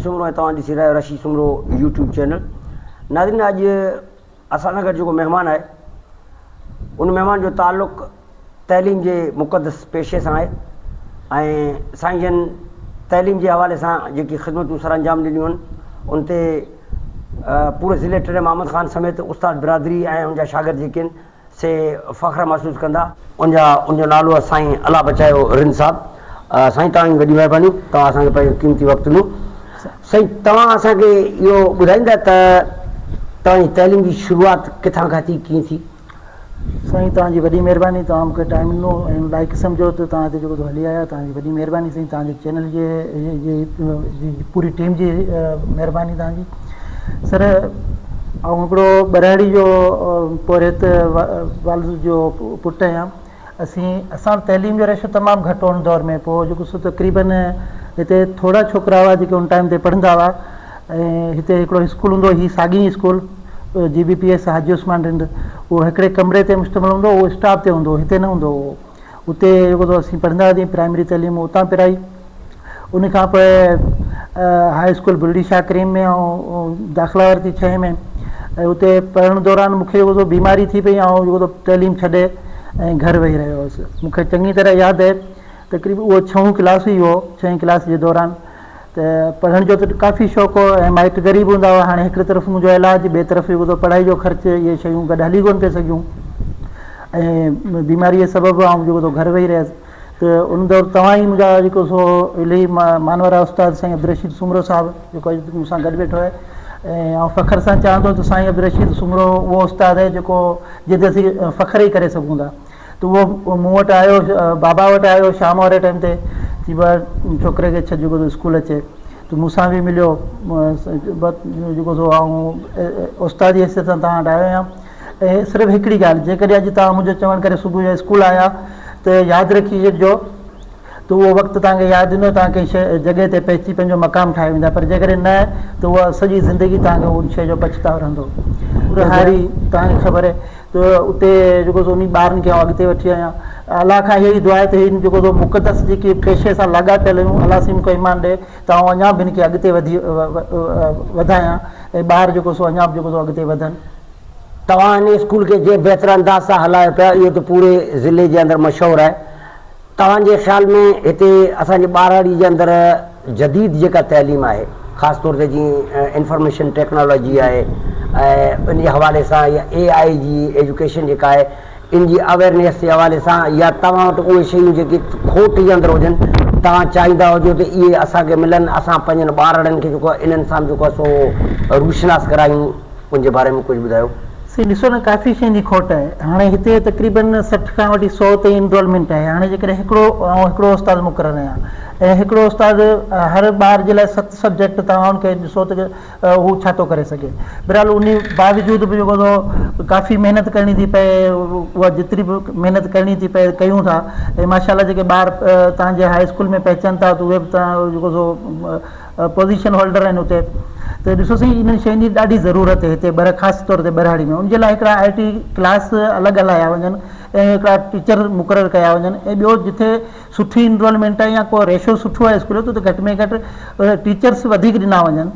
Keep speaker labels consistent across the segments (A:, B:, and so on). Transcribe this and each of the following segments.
A: سومرو ۽ توهان ڏسي رهيا آهيو رشيد سومرو يوٽيوب چينل. ناظرين اڄ اسان سان گڏ جيڪو مهمان آهي ان مهمان جو تعلق تعليم جي مقدس پيشي سان آهي ۽ سائين جن تعليم جي حوالي سان جيڪي خدمتون سر انجام ڏنيون آهن ان تي پوري ضلعي ٽنڊي محمد خان سميت استاد برادري ۽ ان جا شاگرد جيڪي آهن سي فخر محسوس ڪندا. ان جا ان جو نالو آهي سائين الله بچايو رند صاحب. سائين توهان جي وڏي مهرباني توهان اسان کي پنهنجو قيمتي وقت ڏنو. سائين توهان اسان کي اهو ٻڌائيندا ته توهان جي تعليم جي شروعات ڪٿان کان ٿي ڪيئن ٿي؟
B: سائين توهان جي وڏي مهرباني توهان مون کي ٽائيم ڏنو ۽ لائق سمجهيو ته توهان هتي جيڪو هلي آيا توهان جي وڏي مهرباني سائين توهان جي چينل جي پوري ٽيم جي مهرباني توهان جي. سر آئون هڪڙو ٻهراڙي جو پورهيت والد جو پٽ آهيان اسين اسان وٽ تعليم جو ريشو تمام گهٽ هو ان دور ۾ پوء جيڪو سو تقريبن هتي ٿورا ڇوڪرا هئا جيڪي ان ٽائيم تي پڙهندا هئا ۽ هتي هڪڙو اسڪول هوندو هو هي ساڳي school G B P S Haji Usman Rind اهو هڪڙي ڪمري تي مشتمل هوندو هو اهو اسٽاف تي هوندو هو هتي نه هوندو هو اتي جيڪو اسين پڙهندا هئاسين پرائمري تعليم اتان پرائي ان کان پوء هاء اسڪول بلڙي شاهه ڪريم ۾ آئون داخلا ورتي ڇهين ۾ ۽ اتي پڙهڻ دوران مون کي جيڪو بيماري ٿي پئي آئون جيڪو تعليم ڇڏي ۽ گهر ويهي رهيو هوس مون کي چڱي طرح ياد آهي تقريبن اهو ڇهون ڪلاس ئي هو ڇهين ڪلاس جي دوران ته پڙهڻ جو ته ڪافي شوق هو ۽ مائٽ غريب هوندا هئا هاڻي هڪڙي طرف منهنجو علاج ٻئي طرف جيڪو پڙهائي جو خرچ اهي شيون گڏ هلي ڪونه پئي سگهيون ۽ بيماري جي سبب آئون جيڪو گهر ويهي رهيس ته ان دور توهان ئي منهنجا جيڪو سو الهي مانوارا استاد سائين عبدالرشيد سومرو صاحب جيڪو اڄ مون سان گڏ ويٺو آهي ۽ آئون فخر سان چوان ٿو ته سائين عبدالرشيد سومرو اهو استاد آهي جيڪو جنهن تي اسين فخر ئي ڪري سگهون ٿا ته اهو مون وٽ آيو بابا وٽ آيو شام واري ٽائيم تي چي بابا ڇوڪري کي ڇڏ جيڪو اسڪول اچي ته مون سان به مليو جيڪو سو آئون استاد جي حيثيت سان توهان وٽ آيو آهيان ۽ صرف هڪڙي ڳالهه جيڪڏهن اڄ توهان منهنجو چوڻ ڪري صبح جو اسڪول آيا ته ياد رکي ڇڏجو ته اهو وقت توهان کي ياد ايندو توهان ڪنهن شيء جڳهه تي پهچي پنهنجو مقام ٺاهي ويندا پر جيڪڏهن نه ته اها سڄي زندگي توهان کي ان شيء جو پڇتاء رهندو. هاري توهان کي خبر آهي ته اتي جيڪو سو انهي ٻارن کي آئون اڳتي وٺي آيان الله کان اها ئي دعا آهي ته هي جيڪو سو مقدس جيڪي پيشي سان لاڳاپيل آهيون الله سائين مون کي ايمان ڏي ته آئون اڃا به هن کي اڳتي وڌي وڌايان ۽ ٻار جيڪو سو اڃا به جيڪو سو اڳتي وڌن.
A: توهان هن اسڪول کي جنهن بهتر انداز سان هلايو پيا اهو ته پوري ضلعي جي اندر مشهور آهي. توهان جي خيال ۾ هتي اسان جي ٻهراڙي جي اندر جديد جيڪا تعليم آهي خاص طور تي جيئن انفارميشن ٽيڪنالاجي آهي ۽ ان جي حوالي سان يا اي آء جي ايجوڪيشن جيڪا آهي ان جي اويرنيس جي حوالي سان يا توهان وٽ اهي شيون جيڪي کوٽ جي اندر هجن توهان چاهيندا هجو ته اهي اسان کي ملن اسان پنهنجن ٻارڙن کي جيڪو آهي انهن سان به جيڪو آهي سو روشناس ڪرايون ان جي باري ۾ ڪجهه ٻڌايو.
B: سائين ڏسو نه ڪافي شين جي کوٽ آهي هاڻي هتي تقريبن 60 کان وٺي 100 تائين انرولمينٽ آهي هاڻي جيڪڏهن هڪڙو آئون هڪڙو استاد مقرر آهيان ۽ هڪڙو استاد هر ٻار جي لاء ست سبجيڪٽ توهان ان کي ڏسو ته هو ڇا ٿو ڪري سگهي بهرحال ان باوجود به جيڪو سو ڪافي محنت ڪرڻي ٿي پئي اها جيتري به محنت ڪرڻي ٿي پئي ڪيون ٿا ۽ ماشاء الله جيڪي ٻار توهان جي هاء اسڪول ۾ پهچن ٿا ته اهي به توهان جيڪو سو پوزيشن هولڊر آهن اتي ته ڏسو سائين انهن شين جي ڏاڍي ضرورت آهي هتي بر خاص طور تي ٻهراڙي ۾ ان جي لاء هڪڙا آء ٽي ڪلاس الڳ هلايا وڃن ۽ هڪڙا ٽيچر مقرر ڪيا وڃن ۽ ٻيو جتي سٺي انرولمينٽ آهي يا ڪو ريشو سٺو آهي اسڪول جو ته اتي گهٽ ۾ گهٽ ٽيچرس وڌيڪ ڏنا وڃن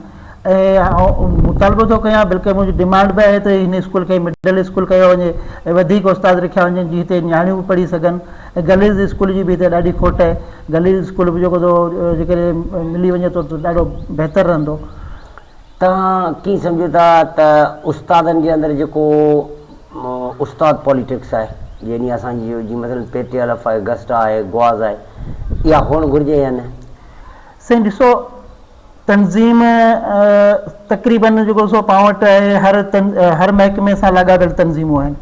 B: ۽ آئون مطالبو ٿو ڪيان بلڪه منهنجي ڊمانڊ به آهي ته هن اسڪول کي مڊل اسڪول ڪيو وڃي ۽ وڌيڪ استاد رکيا وڃن جي هتي نياڻيون به پڙهي سگهن ۽ گرلز اسڪول جي به هتي ڏاڍي کوٽ آهي گرلز اسڪول به جيڪو سو جيڪڏهن ملي وڃي ٿو ته ڏاڍو بهتر رهندو.
A: توهان ڪيئن سمجهو ٿا ته استادن جي اندر جيڪو استاد پاليٽڪس آهي يعني اسان جي جيئن مثلا پي ٽي الف آهي گسٽا آهي گواز آهي اها هئڻ گهرجي يا نه؟
B: سائين ڏسو تنظيم تقريبن جيڪو سو پاڻ وٽ آهي هر هر محڪمي سان لاڳاپيل تنظيمون آهن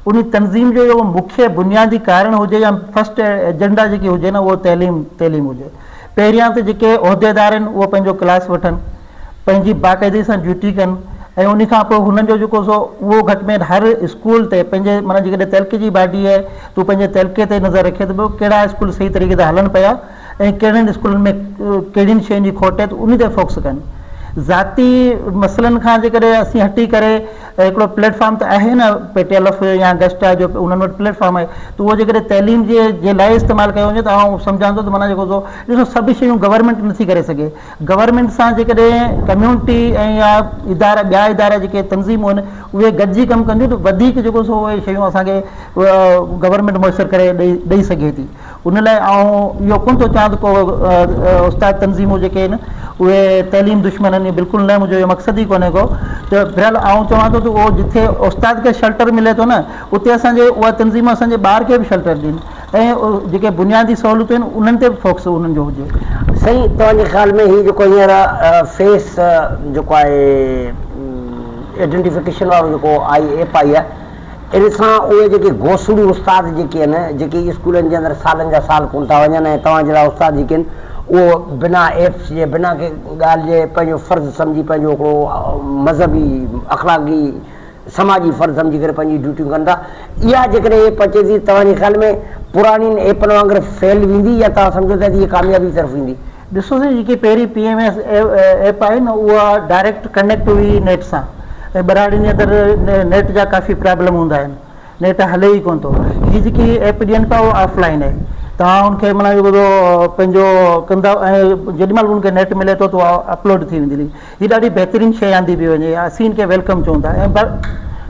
B: انهي تنظيم جو جيڪو مکيه بنيادي ڪارڻ هجي يا فرسٽ ايجنڊا جيڪي هجي نه اهو تعليم تعليم هجي پهريان ته جيڪي عهديدار آهن اهو پنهنجو ڪلاس وٺن پنهنجي باقاعدگي سان ڊيوٽي ڪن ۽ انهي کان پوء هنن جو جيڪو سو اهو گهٽ ۾ گهٽ هر اسڪول تي پنهنجي معنيٰ جيڪڏهن تعلقي جي باڊي آهي ته پنهنجي تعلقي تي نظر رکي ته ڪهڙا اسڪول صحيح طريقي سان هلن پيا ۽ ڪهڙن اسڪولن ۾ ڪهڙين شين جي کوٽ آهي ته انهي تي فوڪس ڪن. ذاتي مسئلن کان جيڪڏهن اسين هٽي ڪري هڪڙو پليٽ فارم ته آهي نه پي ٽي ايل ايف يا گسٽا جو انهن وٽ پليٽ فارم آهي ته اهو جيڪڏهن تعليم جي جي لاء استعمال ڪيو وڃي ته آئون سمجهان ٿو ته معنيٰ جيڪو سو ڏسو سڀ شيون گورنمينٽ نٿي ڪري سگهي گورنمينٽ سان جيڪڏهن ڪميونٽي ۽ يا ادارا ٻيا ادارا جيڪي تنظيمون آهن اهي گڏجي ڪم ڪنديون ته وڌيڪ جيڪو سو اهي شيون اسان کي گورنمينٽ ميسر ڪري ڏئي ڏئي سگهي ٿي ان لاء آئون اهو ڪونه ٿو چاهيان ته ڪو استاد تنظيمون جيڪي آهن اهي تعليم دشمن آهن بلڪل نه منهنجو اهو مقصد ئي ڪونهي ڪو ته بهرحال آئون چوان ٿو ته اهو جٿي استاد کي شيلٽر ملي ٿو نه اتي اسان جي اها تنظيم اسان جي ٻار کي به شيلٽر ڏين ۽ جيڪي بنيادي سهولتون آهن انهن تي به فوڪس انهن جو هجي.
A: سائين توهان جي خيال ۾ هي جيڪو هينئر فيس جيڪو آهي ايڊنٽيفڪيشن وارو جيڪو آئي ايپ آئي آهي ان سان اهي جيڪي گوسڙو استاد جيڪي آهن جيڪي اسڪولن جي اندر سالن جا سال ڪونه ٿا وڃن ۽ توهان جهڙا استاد جيڪي آهن اهو بنا ايپس جي بنا ڪنهن ڳالهه جي پنهنجو فرض سمجهي پنهنجو هڪڙو مذهبي اخلاقي سماجي فرض سمجهي ڪري پنهنجي ڊيوٽيون ڪن ٿا اها جيڪڏهن ايپ اچي ٿي توهان جي خيال ۾ پراڻين ايپن وانگر فيل ويندي يا توهان سمجهو ٿا ته هي ڪاميابي طرف ويندي؟
B: ڏسو سائين جيڪي پهرين پي ايم ايس ايپ آهي نه اها ڊائريڪٽ ڪنيڪٽ هئي نيٽ سان ۽ ٻهراڙين جي اندر نيٽ جا ڪافي پرابلم هوندا آهن نيٽ هلي ئي ڪونه ٿو هي جيڪي ايپ ڏين پيا اهو آف لائن آهي توهان ان کي معنيٰ جيڪو پنهنجو ڪندا ۽ جيڏي مهل ان کي نيٽ ملي ٿو ته اها اپلوڊ ٿي ويندي هي ڏاڍي بهترين شيء آندي پئي وڃي اسين ان کي welcome چئون ٿا ۽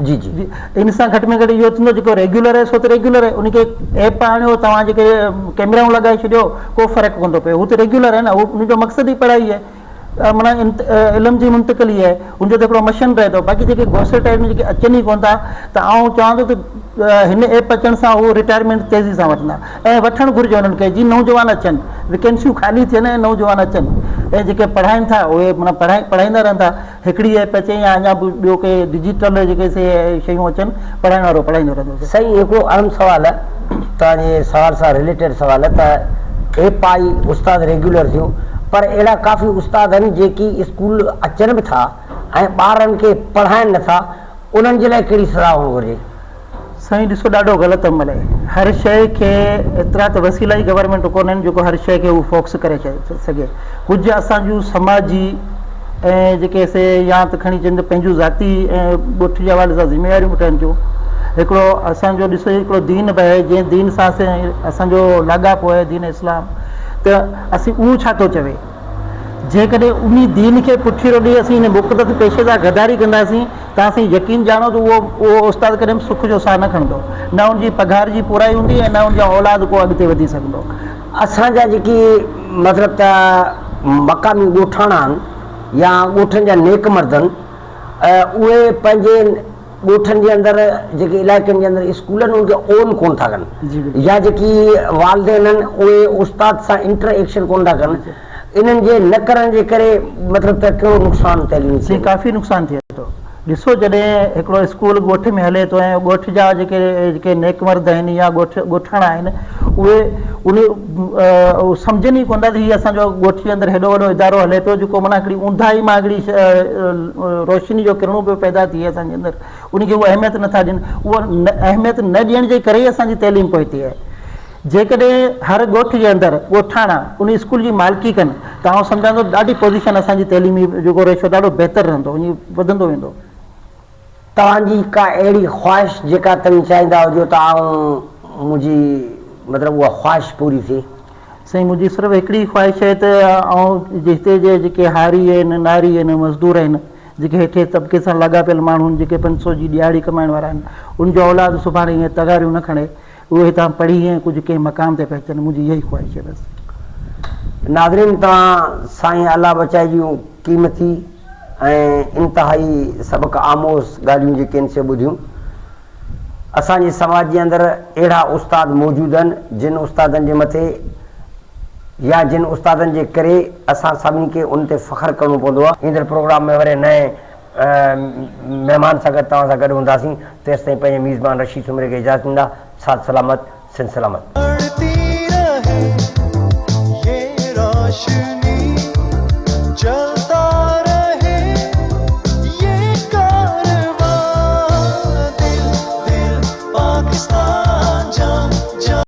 A: جي جي
B: ان سان گهٽ ۾ گهٽ اهو ٿيندو جيڪو ريگيولر آهي سو ته ريگيولر آهي ان کي ايپ آڻيو توهان جيڪي ڪيمرائون لڳائي ڇڏيو ڪو فرق ڪونه ٿو پئي هو ته ريگيولر آهي نه هو ان جو مقصد ئي پڙهائي آهي معنيٰ علم جي منتقلي آهي ان جو ته هڪڙو مشن رهي ٿو باقي جيڪي گوسٽ آهن جيڪي اچن ئي ڪونه ٿا ته آئون چوان ٿو ته هن ايپ اچڻ سان هو رٽائرمينٽ تيزي سان وٺندا ۽ وٺڻ گهرجي انهن کي جي نوجوان اچن ويڪنسيون خالي ٿين ۽ نوجوان اچن ۽ جيڪي پڙهائين ٿا اهي معنيٰ پڙهائي پڙهائيندا رهن ٿا هڪڙي ايپ اچي يا اڃا به ٻيو ڪي ڊجيٽل جيڪي سي شيون اچن پڙهائڻ وارو پڙهائيندو رهندو.
A: سائين هڪڙو اهم سوال توهان جي سوال سان رليٽيڊ سوال ته ايپ آئي استاد ريگيولر ٿيو پر اهڙا ڪافي استاد آهن جيڪي اسڪول اچن به ٿا ۽ ٻارن کي پڙهائن نٿا انهن جي لاء ڪهڙي سزا هئڻ گهرجي؟
B: سائين ڏسو ڏاڍو غلط عمل آهي هر شيء کي ايترا ته وسيلا ئي گورنمينٽ ڪونهن جيڪو هر شيء کي هو فوڪس ڪري سگهي ڪجهه اسان جون سماجي ۽ جيڪي سي يا ته کڻي چون ته پنهنجون ذاتي ۽ ڳوٺ جي حوالي سان ذميواريون به ٺهن ٿيون هڪڙو اسان جو ڏسو هڪڙو دين به آهي جنهن دين سان اسين اسان جو لاڳاپو آهي دين اسلام ته اسين اهو ڇا ٿو چوي جيڪڏهن انهي دين کي پٺيرو ڏئي اسين ان مقدس پيشي سان غداري ڪنداسين ته اسين يقين ڄاڻو ته اهو اهو استاد ڪڏهن به سک جو ساهه نه کڻندو، نه ان جي پگهار جي پورائي هوندي ۽ نه ان جا اولاد ڪو اڳتي وڌي سگهندو.
A: اسان جا جيڪي مطلب ته مقامي ڳوٺاڻا آهن يا ڳوٺن جا نيڪ مرد آهن اهي پنهنجي ڳوٺن جي اندر جيڪي علائقن جي اندر اسڪول آهن ان کي اون ڪون ٿا ڪن يا جيڪي والدين آهن اهي استاد سان انٽر ايڪشن ڪون ٿا ڪن انهن جي نه ڪرڻ جي ڪري مطلب ته ڪهڙو نقصان تعليمي ٿئي
B: ٿو؟ ڪافي نقصان ٿئي ٿو. ڏسو جڏهن هڪڙو اسڪول ڳوٺ ۾ هلي ٿو ۽ ڳوٺ جا جيڪي جيڪي نيڪ مرد آهن يا ڳوٺ ڳوٺاڻا آهن اهي ان سمجهن ئي ڪونه ٿا ته هي اسان جو ڳوٺ جي اندر هيڏو وڏو ادارو هلي پيو جيڪو معنيٰ هڪڙي اونداهي مان هڪڙي روشني جو ڪرڻو پيو پيدا ٿئي اسان جي اندر ان کي هو اهميت نٿا ڏين اهو اهميت نه ڏيڻ جي ڪري ئي اسان جي تعليم پوئتي آهي. جيڪڏهن هر ڳوٺ جي اندر ڳوٺاڻا ان اسڪول جي مالڪي ڪن ته آئون سمجهان ٿو ڏاڍي پوزيشن اسان جي تعليمي جيڪو ريشو ڏاڍو بهتر رهندو وڃي وڌندو ويندو.
A: توهان جي ڪا اهڙي خواهش جيڪا توهين چاهيندا هجو ته آئون منهنجي مطلب اها خواهش پوري ٿئي.
B: سائين منهنجي صرف هڪڙي خواهش آهي ته آئون هتي جي جيڪي هاري آهن ناري آهن مزدور آهن جيڪي هيٺين طبقي سان لاڳاپيل ماڻهو آهن جيڪي 500 جي ڏهاڙي ڪمائڻ وارا آهن ان جو اولاد سڀاڻي ائين تغاريون نه کڻي اهي هتان پڙهي ۽ ڪجهه ڪنهن مقام تي پهچن منهنجي اها ئي خواهش آهي بس.
A: ناظرين توهان سائين الله بچائي جون قيمتي ۽ انتهائي سبق آموز ڳالهيون جيڪي آهن سي ٻڌيون. اسان جي سماج جي اندر اهڙا استاد موجود آهن جن استادن جي مٿي يا جن استادن جي ڪري اسان سڀني کي ان تي فخر ڪرڻو پوندو آهي. ايندڙ پروگرام ۾ وري نئين مهمان سان گڏ توهان سان گڏ هونداسين تيستائين پنهنجي ميزبان رشيد سومري کي اجازت ڏيندا. ساٿ سلامت، سنڌ سلامت.